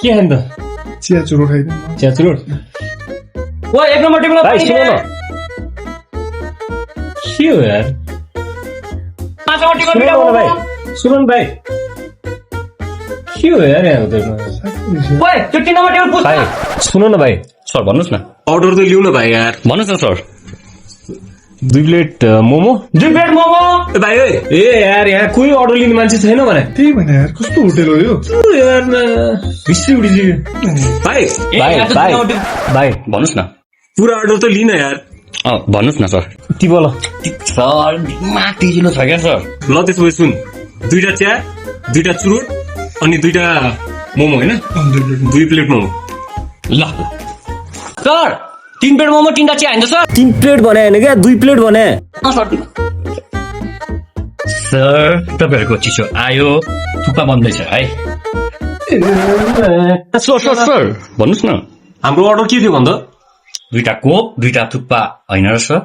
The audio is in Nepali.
के खाने त चिया चुरोट खाइदिनु चिया चुरोट ओ 1 नम्बर टेबलमा भाइ पानी सुन दे। न के हो यार 5 नम्बर टेबल सुन मिलाऊ न भाइ सुन न भाइ के हो यार यहाँ त ओए त्यो 3 नम्बर टेबल पुछ भाइ सुन न भाइ सर भन्नुहोस् न अर्डर त लिऊ न भाइ यार भन्नुहोस् न sir 2 plate momo 2 plate momo ए भाइ ए यार यहाँ कोही अर्डर लिने मान्छे छैन भने त्यही भने यार कस्तो होटेल हो यो यार रिस उठिसक्यो भाइ भाइ भाइ भाइ भन्नुहोस् न पुरा अर्डर त लिन यार भन्नुहोस् न सर ती बोल सर माथिलो छ क्या सर ल त्यसो भए सुन 2टा चिया 2टा चुरोट अनि 2टा मोमो हैन 2 प्लेट मोमो ल सर 3 प्लेट मोमो 3टा चिया हैन सर 3 प्लेट भने हैन क्या 2 प्लेट भने सर तपाईँहरूको चिसो आयो थुक्पा बन्दैछ है सर सर सर भन्नुहोस् न हाम्रो अर्डर के थियो भन्दा 2टा कोक 2टा थुक्पा होइन र सर